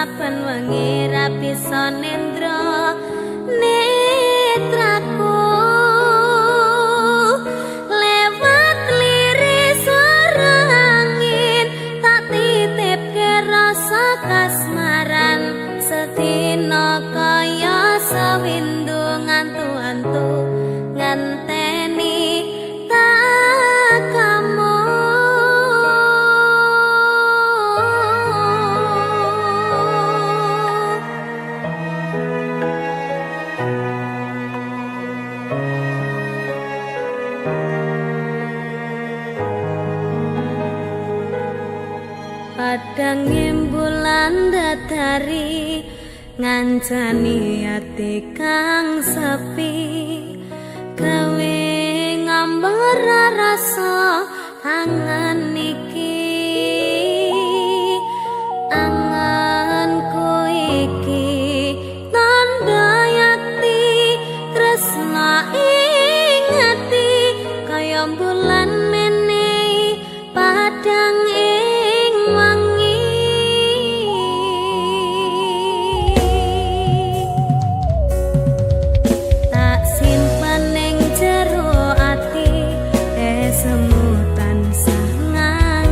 Saben wengi ra bisa nendra netraku. Lewat liris suara angin tak titipke rasa kasmaran. Sedina kaya sewindu ngantu-antu ngenteni takamu. Padang bulan dadari ngancani ati kang sepi, gawe ngambar rasa angen iki. Angenku iki tandha yakti tresna ing ati, kaya bulan menehi padang ing wangi. Tak simpen ning jero ati, esemu tansah ngangeni.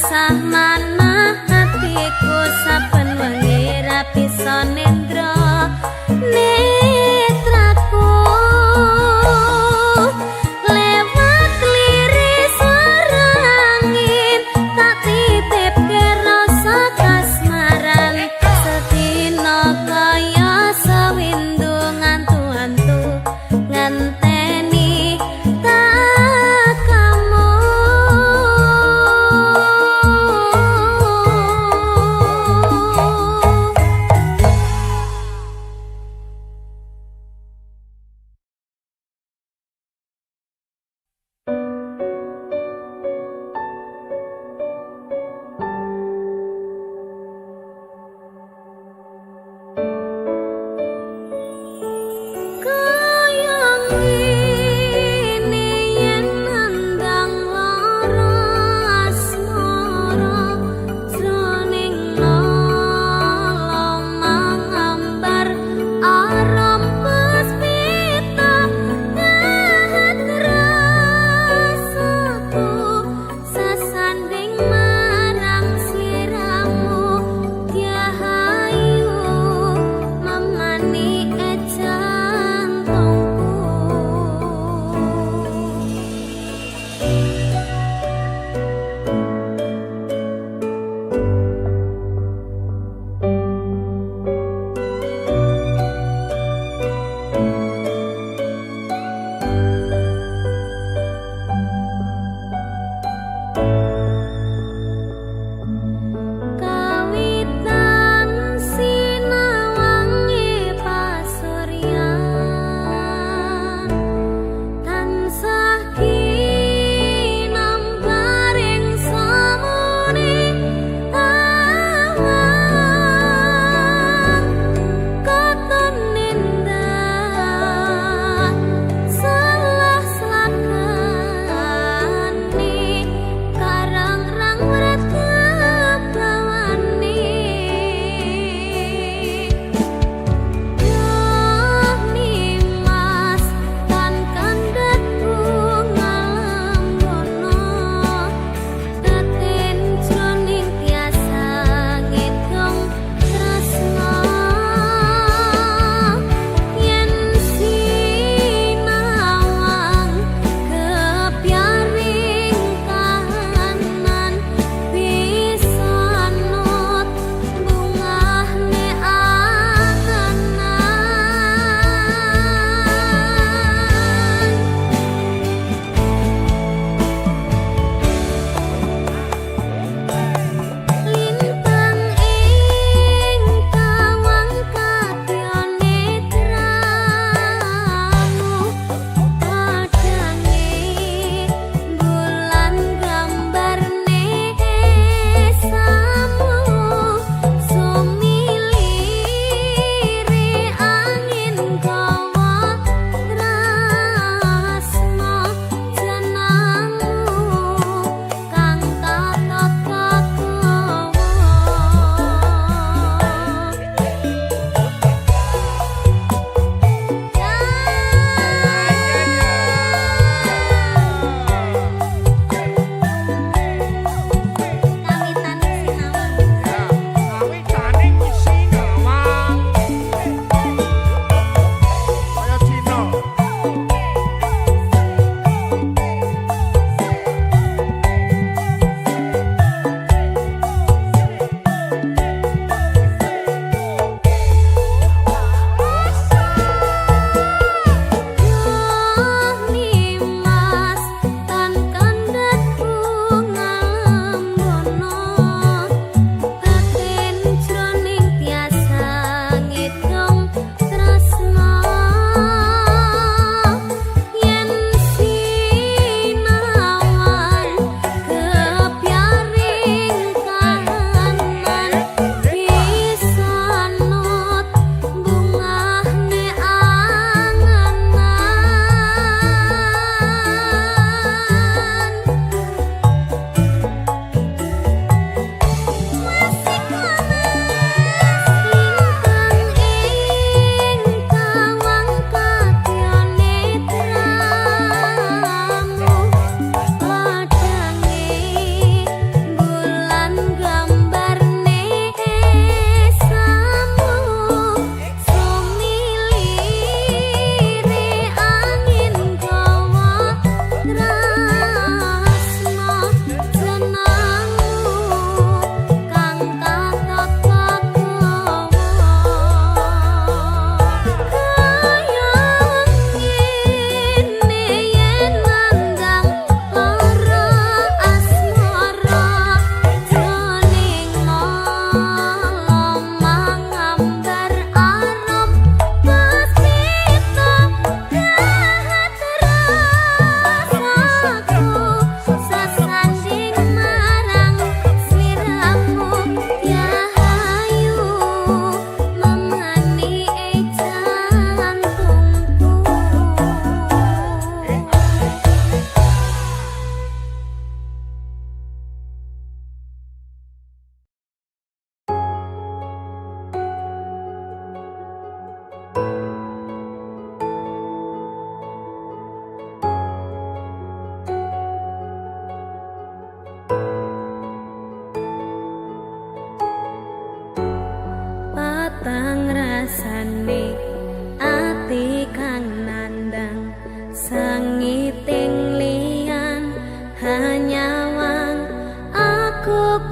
Tansah manah atiku saben wengi ra bisa nendra netraku lewat liris angin tak titipke rasa kasmaran sedina kaya sewindu ngantu-antu ngenteni tekamu.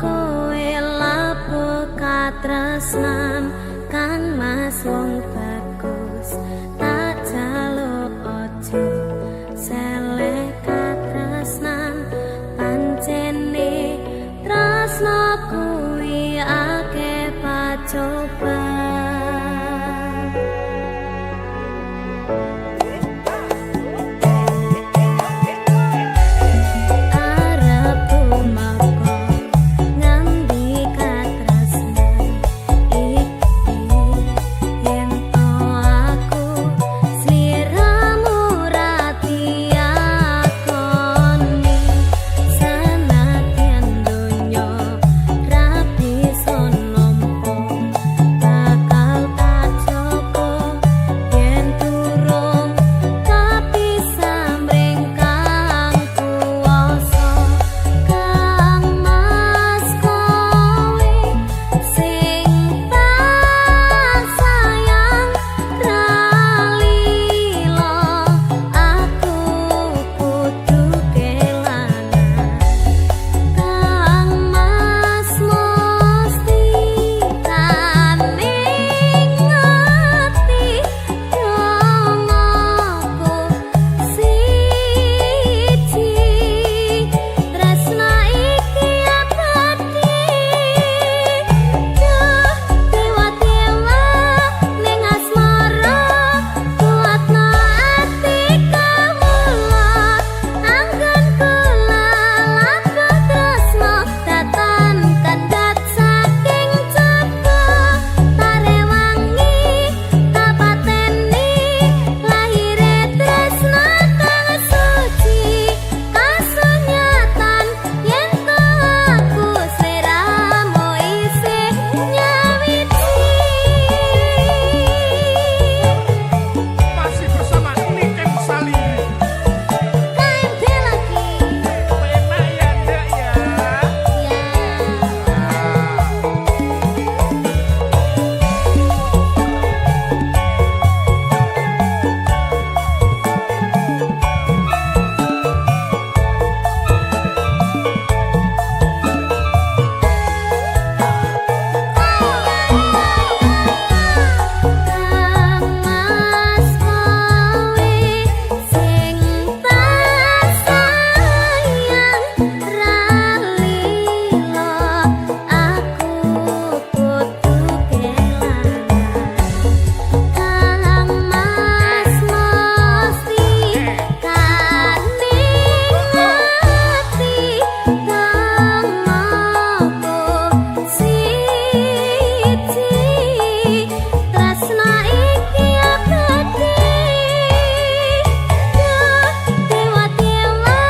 Kowe lapo katresnan? Kang Mas wong bagus, tak jaluk aja seleh katresnan. Pancene tresno kuwi akeh pacoban. Arep tumeka ngendi katresnan iki, yen to aku sliramu ra diakoni? Senadyan donya ra bisa nampa, bakal tak coba yen durung kapisah mring kang kuwasa. Kang Mas, kowe sing tak sayang ra lila, aku kudu kelangan. Kang Mas mesti kaning ngerti dongaku siji, tresna iki abadi. Duh dewa-dewa ning asmara, kuatno ati kawula. Anggon kula labuh tresna, datan kendhat saking coba. Tarewangi tak pateni lahire tresna kang suci, kasunyatan yen to aku sliramu isih nyawiji. Masih bersama Niken Salindri. KMD lagi. Enak ya, Ndek ya. Ya. Kang Mas, kowe sing tak sayang ra lila, aku kudu kelangan. Kang Mas mesti kaning ngerti dongaku siji, tresna iki abadi. Duh dewa-dewa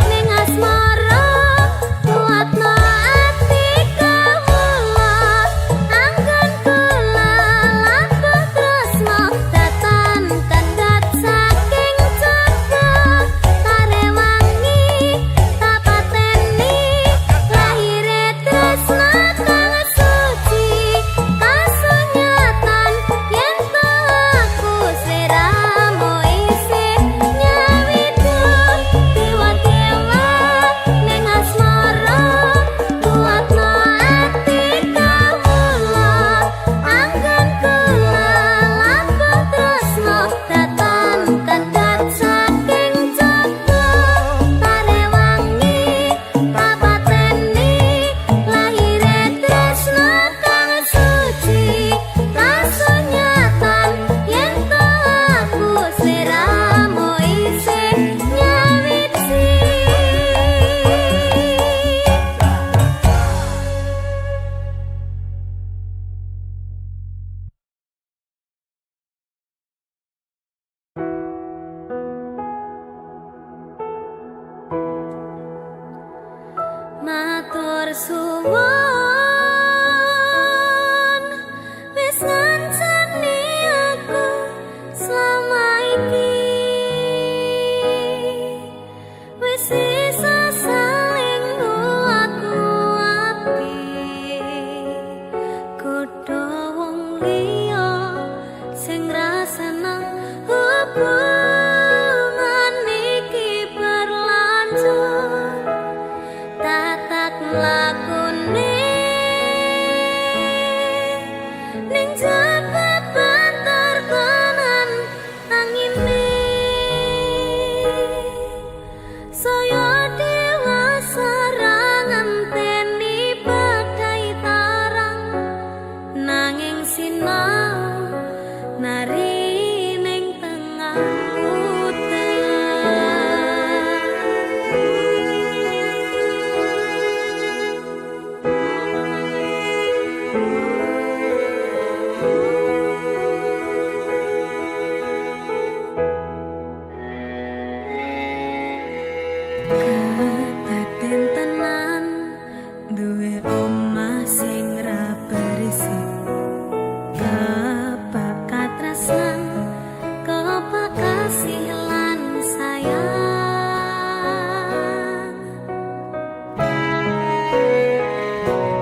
ning asmara, kuatno ati kawula. Anggon kula labuh tresna, datan kendhat saking coba. Tarewangi tak pateni lahire tresna kang suci, kasunyatan yen to aku sliramu isih nyawiji. Dewa-dewa ning asmara, kuatno ati kawula. Anggon kula labuh tresna, datan kendhat saking coba. Tarewangi tak pateni lahire tresna kang suci, kasunyatan yen to aku sliramu isih nyawiji. Matur suwun wis ngancani aku selama iki, wis isa saling nguat-nguati. Kudu wong liya sing ra seneng hubungan iki berlanjut, tatak mlaku. Rupane ning jaba banter tenan angine, saya dewasa ra ngenteni badai tarang, nanging sinau nari ning tengah udan. Kedaden tenan duwe omah sing ra berisik, kebak katresnan, kebak kasih lan sayang.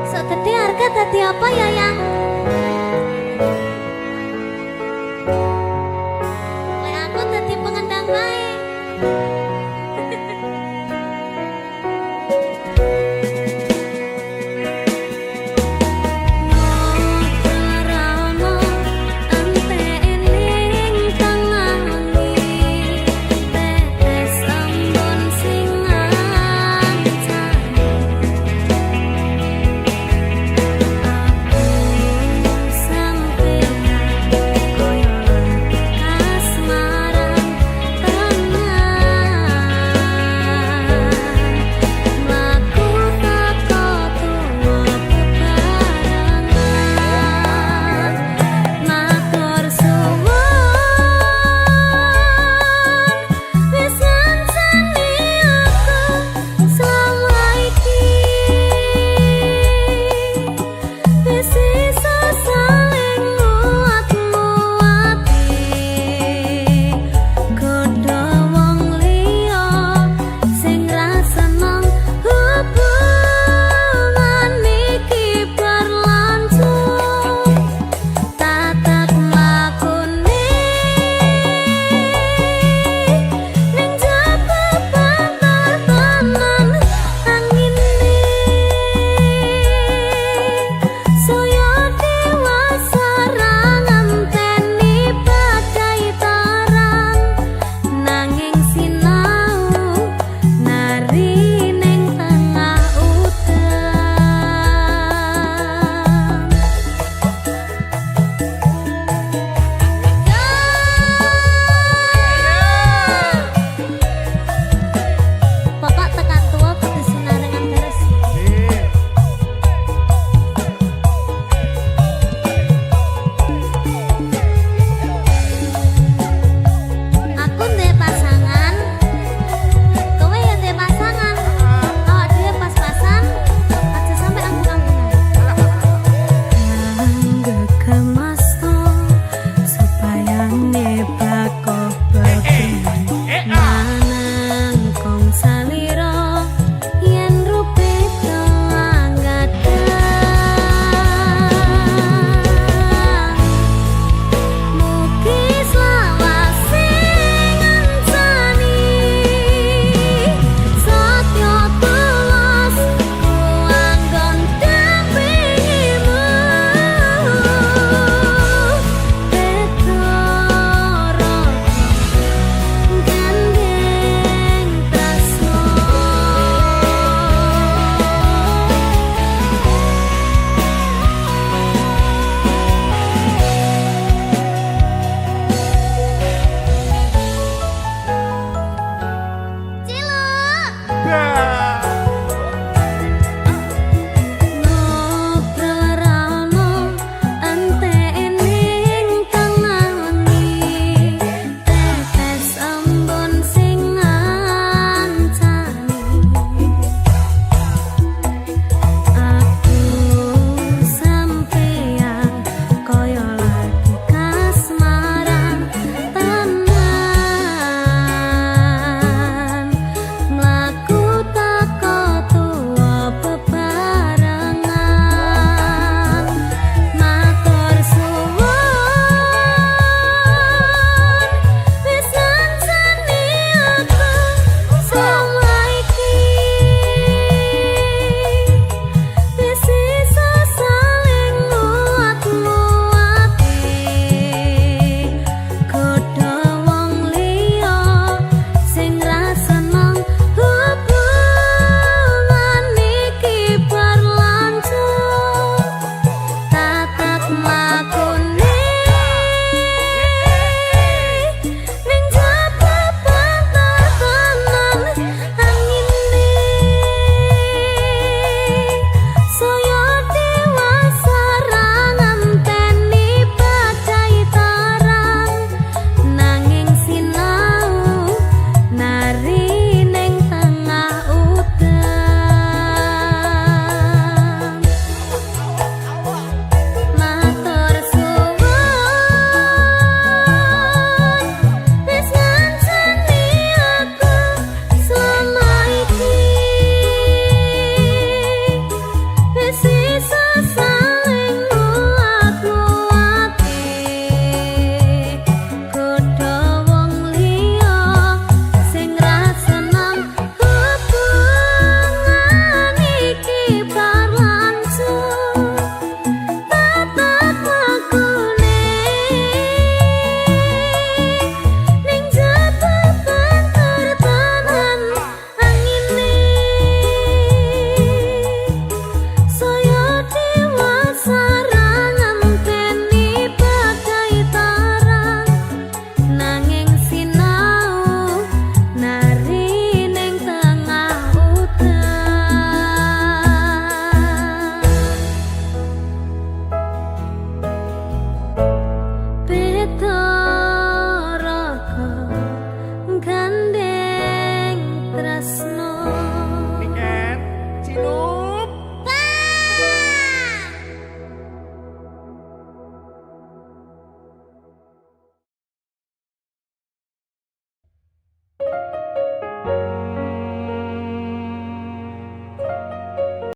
Sok gede arep dadi apa ya, Yang?